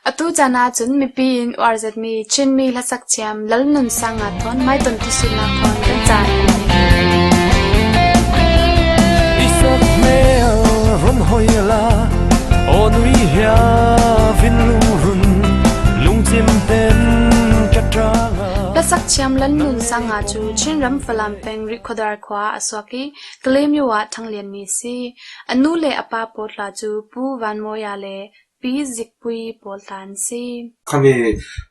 Atu caan ahcun mipi in uar zetmi Chinmi hlasak thiam Lalnunsanga thawn hmaitonh thusunak thawn kan caan kan hei. Isak hmel run hoi la aw nui hia vin lungrun lungchim ten ka ṭanga. Hlasak thiam Lalnunsanga cu Chinram Falam peng Rihkhawdar khua a suak i Kalaymyo ah ṭhanglianmi a si. A nu le a pa pawtla cu Pu Van Mawia le Pi Zikpui pawl hla an si. Khami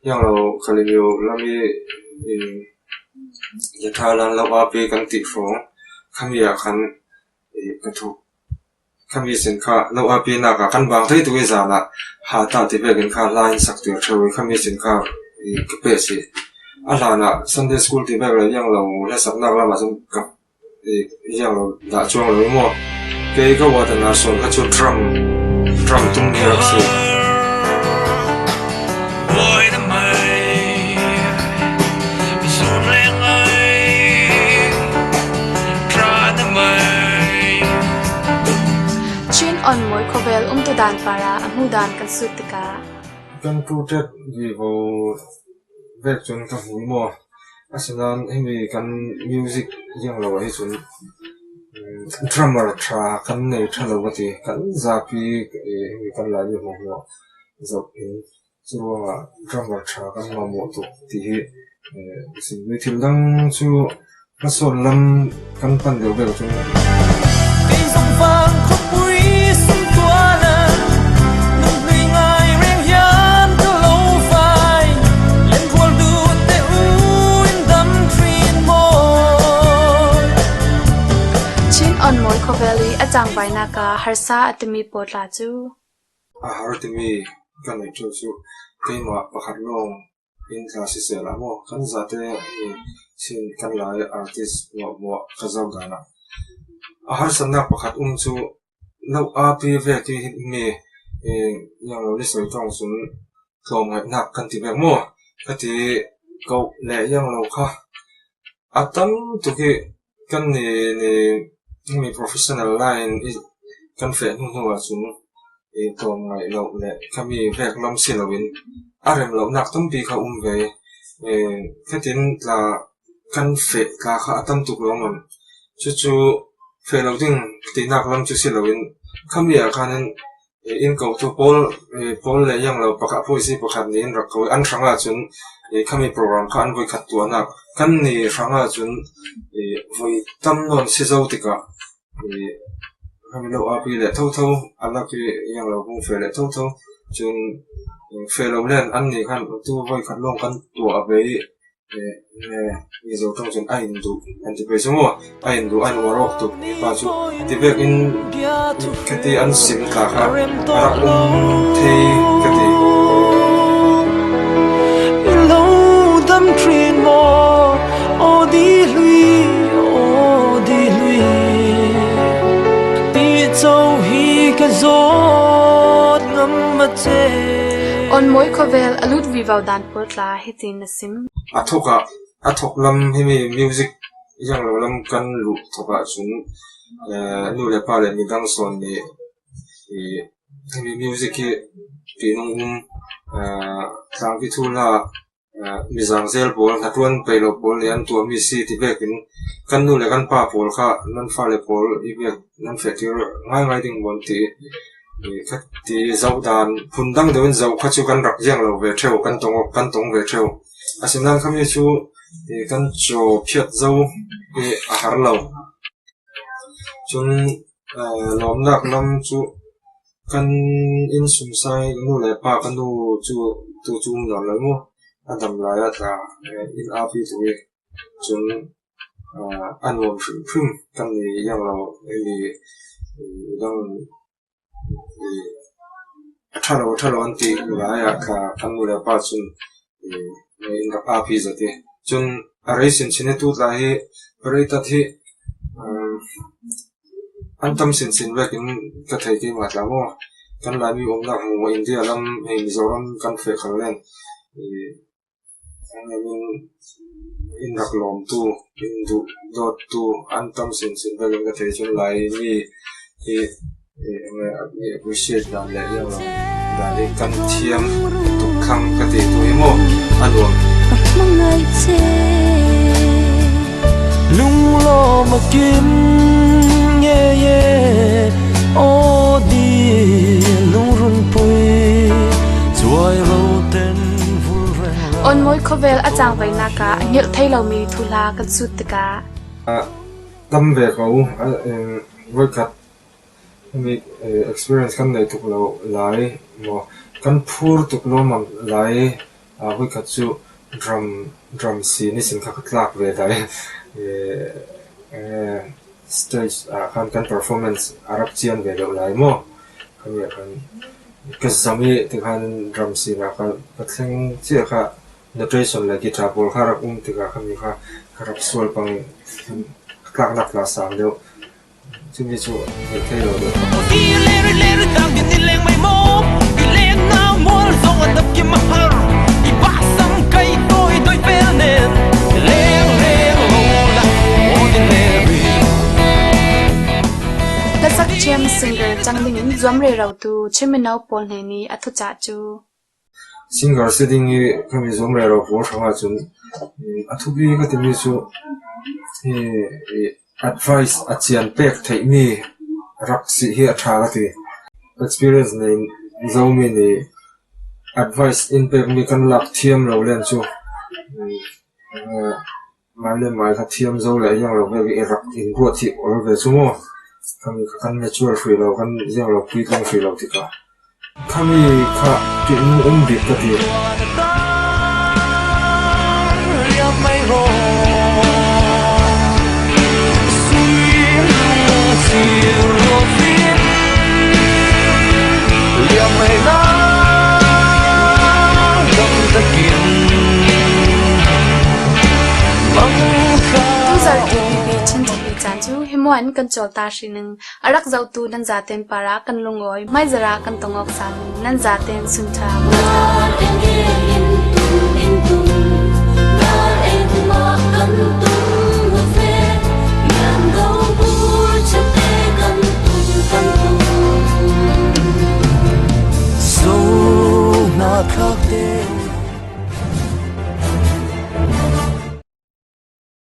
ianglo Kalaymyo lam i Yatha lan lo aa pe kan ti hrawng khami ah khan ka thuk. Khami sin kha lo aa pe nak ah kan vang thei tuk i zan ah ha tah ti vekin kha hla in sak tir ṭheo i khami sin kha ka peh si. A hlan ah Sunday school ti vek le ianglo hlasaknak lam ah cun ka Iang lo dah chuang lo maw? Kei ka uat na sawn kha cu drum drum tum hi rak si. Chin on mawi khawvel umtu dan par ah a hmu dan kan sut tikah. Kan protect vivo vek cun ka hmu maw? Asinain himi kan music iang lo ah hi cun drummer ṭha kan nei ṭha lo ka ti. Kan zapi himi kan Laimi hmuhhmuh zoh in cu ruangah drummer ṭha kan mamawh tuk ti hi a Thil dang cu hmasawn lam kan pan deuh bel cun. Chin onmawi khawvel i a cangvainak ah harsa a timi pawl tla cu. A har timi ka neih ṭheo cu keimah pakhat lawng In tla siseh lah maw kan zate chin kan Lai artist muahmuah ka zoh dan ah a harsatnak pakhat um cu loh aa pi vek i mi ianglo ni sawi ṭong cun tlawmngaihnak kan ti vek maw ka ti ko le ianglo kha a tam tuk i kan nih nih mi professional line i kan feh hnu hnu ahcun i tlawmngaih lo le khami vek lam si loin a rem lonak tampi kha um ve. Khatin tla kan feh tla kha a tam tuk lawngmang. Cucu feh lo ding tinak lam cu si loin khami ah khan in Inn kotu pawl le ianglo pakhat puaisi pakhat nih an rak ko i an hrang ahcun khami program kha an voikhat tuahnak. Kan nih hrang ahcun voi tam nawn si zau tikah khami lo api le thotho a lak i ianglo hung fe le thotho cun fe lo len an nih khan tu voikhat lawng kan tuah ve i Mizo ṭawng cun a in duh an ti ve cu mu. A in duh an uar awk tuk mi pa cu ti vek in khati an sim tla kha a rak um thei ka ti. Onmawi khawvel a lut vivo dan pawl tla hitin a sim. A thawk ah a thawk lam himi music ianglo lam kan luh thawk ahcun nu le pa le midang sawn nih himi music hi ṭihnung um tlangpi thu hla mizangzel pawl hnatuan peih lo pawl nih an tuahmi si ti vek in kan nu le kan pa pawl kha nan fale pawl i vek nan fehter ngaingai ding maw an ti. Ti zohdan phundang deuh in zoh kha cu kan rak iang lo ve ṭheo, kan tong ve ṭheo. Asinain khami cu kan caw phiat zo i a har lo. Cun lawmnak lam cu kan inn sungsai nu le pa ka nu cu tu cu um lo mu. A dam lai ah tla inn aa pi tuk i cun A nuam hrimhrim kan i iang lo i dang a ṭha lo a ṭha lo an ti lai ah kan nu le pa cun in rak aapi zat i cun a rei chinchin i tutla hi reitat hi an tam chinchin vek in ka thei keimah tla maw kan Laimi umnak hmu India ram hei Mizoram kan feh khal len. In rak lawmtu, in duh dawttu an tam sinsin bel in ka thei cun Laimi hi appreciate dan le iang lo dan hi kan thiam tuk thlang ka ti tu hi maw a nuam. Lunglawm a kim nge e aw di lungrunpui chuai ro ten vul reng la. Awnmawi khawvel a cang veinak ah a hngilh thei lomi thuhla kan sut tikah. Tam ve ko. Voikhat Hemi experience kan nei tuk lo lai maw? Kan phur tuk lawmmam lai voikhat cu drum drum si nisin kha ka tlak ve dai. Stage ah khan kan performance a rak cian ve deuh lai maw? Khami ah khan ka zam i tikhan drum sin ah ka thleng chiah kha notation le guitar pawl kha rak um tikah khami kha ka rak sual pang i ka tlaknak tla sang deuh. Chumi cu theih thei lo deuh. Hlasak thiam singer cang dingin zuam rero-tu Chin mino pawl hna nih a thucah cu. Singer si ding i kan i zuam rero pawl hrang ahcun a thupi ka timi cu advice a cian pek theihmi rak si hi a ṭha ka ti. Experience nei zomi nih advice in pekmi kan lak thiam lo len cu Mah le mah kha thiam zo le iang lo vek i rak in ruat hi ol ve cu mu. Khami kha kan mature hrih lo, kan iang lo puitling hrih lo tikah. Khami kha ṭihnung um bik ka ti. Tuzarh TPP Chin-TV caan cu himuan kan cawl ta hrining a rak zohtu nan zaten para kan lungawi hmaizarh ah kan tongawk san nan zaten sunṭha.